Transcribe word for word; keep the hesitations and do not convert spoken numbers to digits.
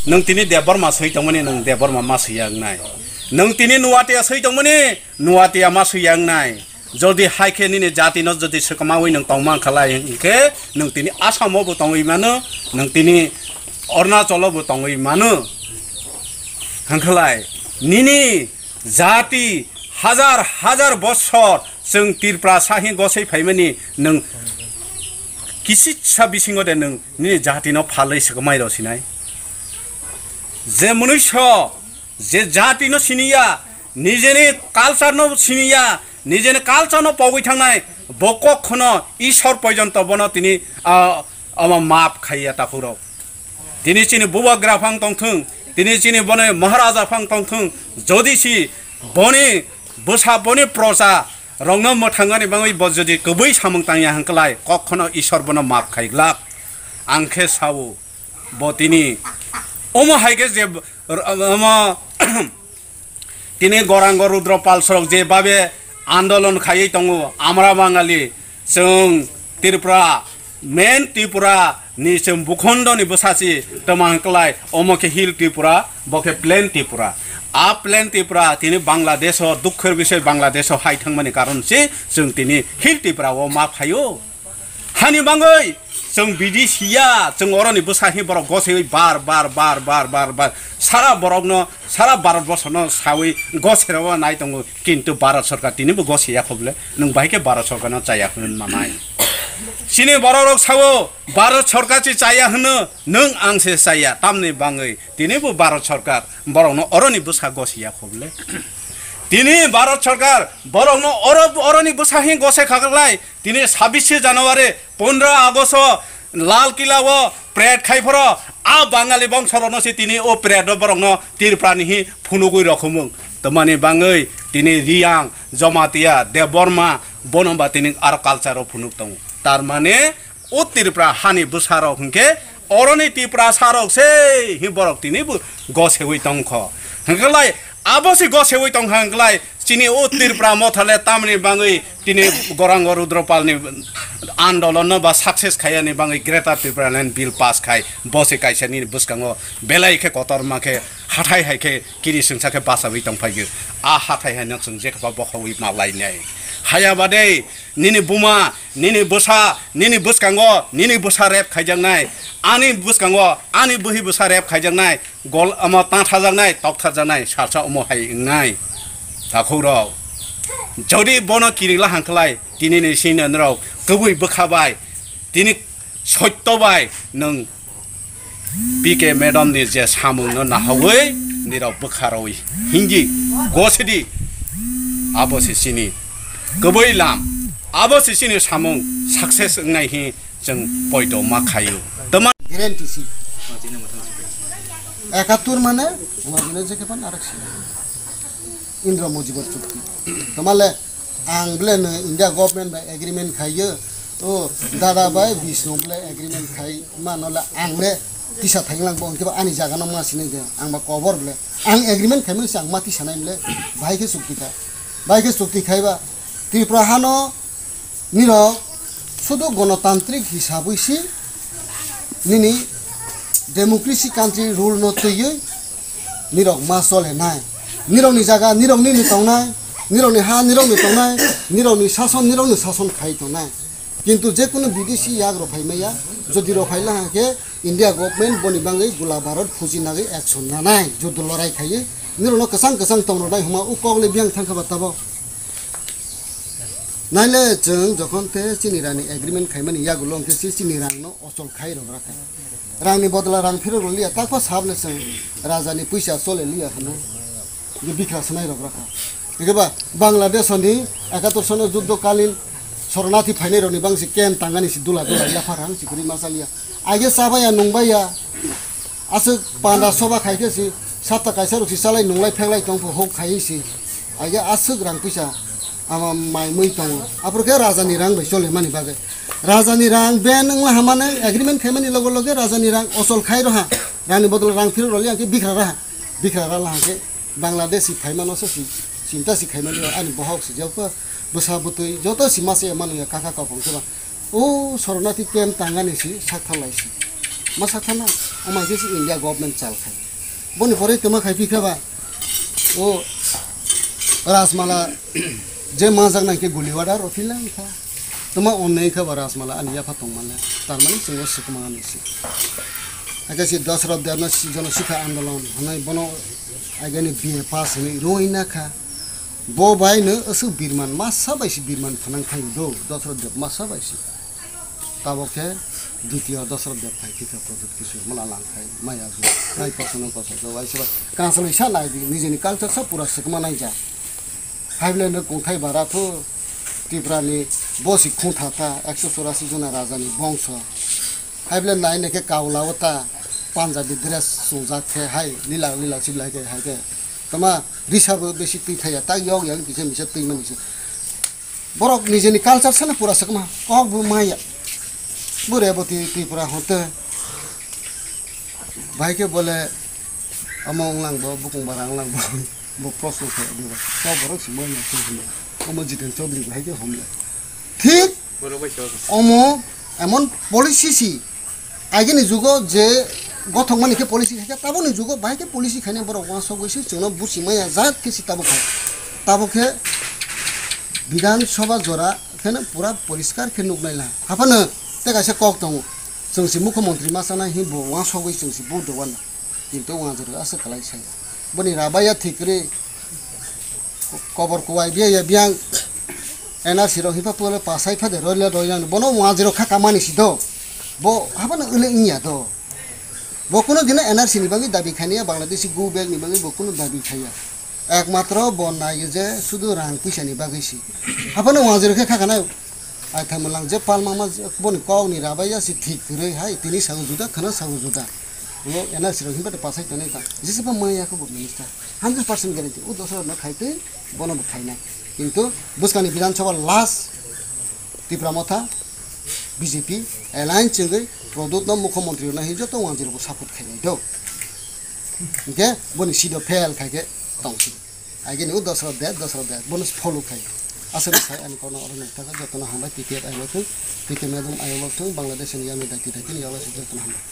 Nwng tini Debbarma swi tongmani, nwng Debbarma ma swi ya wngnai. Nwng tini Nuatia swi tongmani, Nuatia ma swi ya wngnai. Jodi hai khe nini jati no jodi swkamawi nwng tongma khalai hwnkhe, nwng tini Assam o bo tongwi mano, nwng tini Arunachal o bo tongwi mano. Hwnkhlai nini jati hajar hajar bosor chwng Tripura sahi gosoi phaimani, nwng kisitsa bisingo de nwng nini jati no phalwi swkamai rw sinai. Je mwnwiso je jati no siniya, nijeni culture no siniya, nijeni culture no pogwi thangnai, bo kok khono Ishwar porjonto bono tini, ah, omo maap khaiya takhurok. Tini chini bubagra phang tongthung, tini chini boni Maharaja phang tongthung, jodi si boni bwsa boni proja rokno mwthangani bagwi bo jodi kwbwi samung tangya hwnkhlai, kok khono Ishwar bono maap khaiglak. Ang khe sao, bo tini omo hai khe je, omo, tini Gorango Rudra Pal sorok je babe andolon khaiwi tongo, amra Bangali, chwng Tripura, main Tripura ni chwng bukhondo ni bwsa si toma hwnkhlai, omo khe Hill Tripura, bo khe Plain Tripura. A Plain Tripura tini Bangladesh o dukher bisoi Bangladesh o hai thangmani karon se chwng tini Hill Tripura o ma phaio. Hani bangwi chwng bidi siya, chwng oroni bwsa hi borok gosaiwi bar, bar, bar, bar, bar, bar, sara borokno, sara Bharat borshono sawi gosero nai tongo, kintu Bharat sorkar tinibo gosiya khobole, nwng bahai khe Bharat sorkarno chaya hwn manai. Chini bororok sao, Bharat sorkar se chaya hwno, nwng ang se chaya, tamni bangwi tinibo Bharat sorkar borokno oroni bwsa gosiya khobole. Tini Bharat sorkar borokno oro, oroni bwsa hi gosai khaklai, tini sabbish January, pondro August o Lal Killa o parade khai phoro, a Bangali bongso rokno se tini o parade o borokno Tripura ni hi phunugwi rokhumung. Tamani bangwi tini Riyang, Jamatia, Debbarma, bono ba tini aro culture o phunuk tongo. Tar mane o Tripura hani bwsa rok hwnkhe oroni Tripura sa rok se hi borok tini bo gosewi tongkho. Hwnkhe lai abo se gosewi tongkha hwnkhe lai chini o Tripura motha le tamni bangwi tini Gorango Rudropal ni andolon no ba success khayani bangwi Greater Tripura Land Bill pass khai bo se kaisa nini bwskango belai khe kotorma khe hathai hai khe kiri swngsa khe bachawi tongphai gwi a hathai hai no chwng jekha bokhogwi ma lainai. Haya bade nini buma, nini bwsa, nini bwskango, nini bwsa rep khaijaknai, ani bwskango, ani bwhi bwsa rep khaijaknai, gol, omo tangthajaknai, tokthajaknai, salsa omo hai wngnai. Takhukrok, jodi bono kirila hangkhlai, tini ni sini norok kwbwi bwkha bai, tini sotto bai nwng P K madam ni je samung no nahawi nirok bwkha rawi hingi gosidi abo se chini kwbwi lam abo se chini samung success wngnai hi chwng poito ma khaio. Tama guarantee si. Ekattur mane, wajine je kepan arak si. Indra Mujibor chukti. Tamale ang ble no India government bai agreement khaiyo. O dada bai Bishnu ble agreement khai mano le ang le tisa thanglang bo hwnkhe ani jaga no ma sinai de ang ba kobor ble. Ang agreement khaimani se ang ma tisa nai ble. Bai khe chukti kha. Bai khe chukti khaiba Tripura hano nirok sudu gonotantrik hisabwi si nini democracy country rule no twiwi nirok ma chole nai. Nirok ni jaga nirok nini tongnai, nirok ni ha nirok ni tongnai, nirok ni sason nirok ni sason khai tongnai. Kintu je kunu bidesi yak rok phai maya, jodi rok phai laha khe India government boni bangwi gula barot phuji nagwi action nanai, juddo lorai khaiwi nirok no kwchang kwchang tong rwnai hwnma o kok le biyang thang kha ba tabok. Naile chwng jokhon te chini rani agreement khaimani yagulo hwnkhe si chini rang no ochol khai rok rakha. Rangni bodol rang phirok rw liya, takwa sabne chwng rajani puisa chole liya hwnwi bikha swnai rok rakha. Hwnkhe ba Bangladesh ni ekatur sono juddo kalin sornathi phainai rokni bangsi kem tangani si dula dula yaphar hang si kwrwi ma chaliya. Aige chabaya nungbaya aswk panda soba khaikhe si sapta kaisa rok si chalai nunglai pheklai tongpho hok khaiwi si. Aige aswk rang puisa ama mai mui tongo. Aphuru khe raja ni rang bai chole mani bagwi. Raja ni rang ben wngla hamane agreement khaimani loge loge raja ni rang ochol khai roha. Rang ni bodol rang phirok roli ang khe bikra raha. Bikra rala hang khe Bangladesh si phaimano se si chinta si khaimani ani bohok si jokto bwsa bwtwi joto si mase manu ya kaka kok hong khe ba. O sornathi kem tangani si sak thalai si. Masa thana, omo hai khe se India government chal khai. Boni pore tuma khai phi khe ba, o Rajmala je majak nai khe guli wada ro phi lang kha. Tuma onnai khe ba Rajmala ani yapha tong male. Tar mani chwng o swkma ani se. Ake se Dasarath Debno si-, Jana Sikha Andolon hwnwi bono ageni B A pass hwnwi roi na kha. Bo bai no aswk birman masa bai se birman phanang khai do, Dasarath Deb masa bai se. Tabok khe ditiyo Dasarath Deb phai khe khe Pradyut Kishore mala lang khai maya ju. Nai kosono koso khe waisa bai. Kansalwi sa nai di, nijini culture sa pura swkma nai ja. Haible no kungthai bara thu Tripura ni bosi khungtha ta ekso chorasi jona raja ni bongso. Haible nai ne khe kaula o ta Punjabi dress sungjak khe hai lila lila chiblai khe hai khe. Tama risa bo besi twi thaya, tak yok yang kisa misa twi mani se. Borok nijeni culture sana pura sakma, kok bo maya. Bo Reboti Tripura hote. Bahai khe bole amo wnglang bo, bukung bara wnglang bo, bo proshno khe diba. Kok borok si maya se hwnwi. Omo Jiten Chaudhary bahai khe homle. Thik Borok bai se omo emon policy si. Agini jugo je gothok mani khe policy khaikha, taboni jugo bahai khe policy khainai borok wansogwi se chwngno buchi maya jat khe se tabuk khai. Tabuk khe Bidhan Sabha jora kheno pura poriskar khe nuknai la. Haphano tei kaisa kok tongo. Chwng se mukhyamantri ma chanai hinwi bo wansogwi chwng se vote rwna. Kintu wanjwk aswk kwlai sai. Boni rabaiya thik kwrwi kobor kuwai biya ya biyang N R C rok hipa pole pasai phade roila roila bono wanjwk kha kamani si do. Bo habano wle wngya do. Bo kuno dino N R C ni bagwi dabi khaniya, Bangladeshi go back ni bagwi bo kuno dabi khaiya. Ekmatro bo nai je sudu rang puisa ni bagwi si. Habano wanjwk khe kha kanai. Ai thaimwlang je palmama je boni kok ni rabaiya si thik kwrwi hai tini sago juda khana sago juda. Bo N R C rok hinba de pasai tonwi ta. Jese bo maya khe bo minister. Hundred percent guarantee. O dosra no khai twi bono bo khainai. Kintu bwskangni Bidhan Sabha last Tipra Motha B J P alliance chwngwi Pradyut no mukhyamantri rwna hinwi joto wanjwk rokbo support khainai do. Hinkhe boni seat o fail khai khe tongsi. Agini o dosra de, dosra de, bono follow khai. Aswk sai ani kono oro nai thaka jotono hambai T T F ayok thung, T T F madam ayok thung, Bangladesh ni yami daiti daiti ni yalo jotono hambai.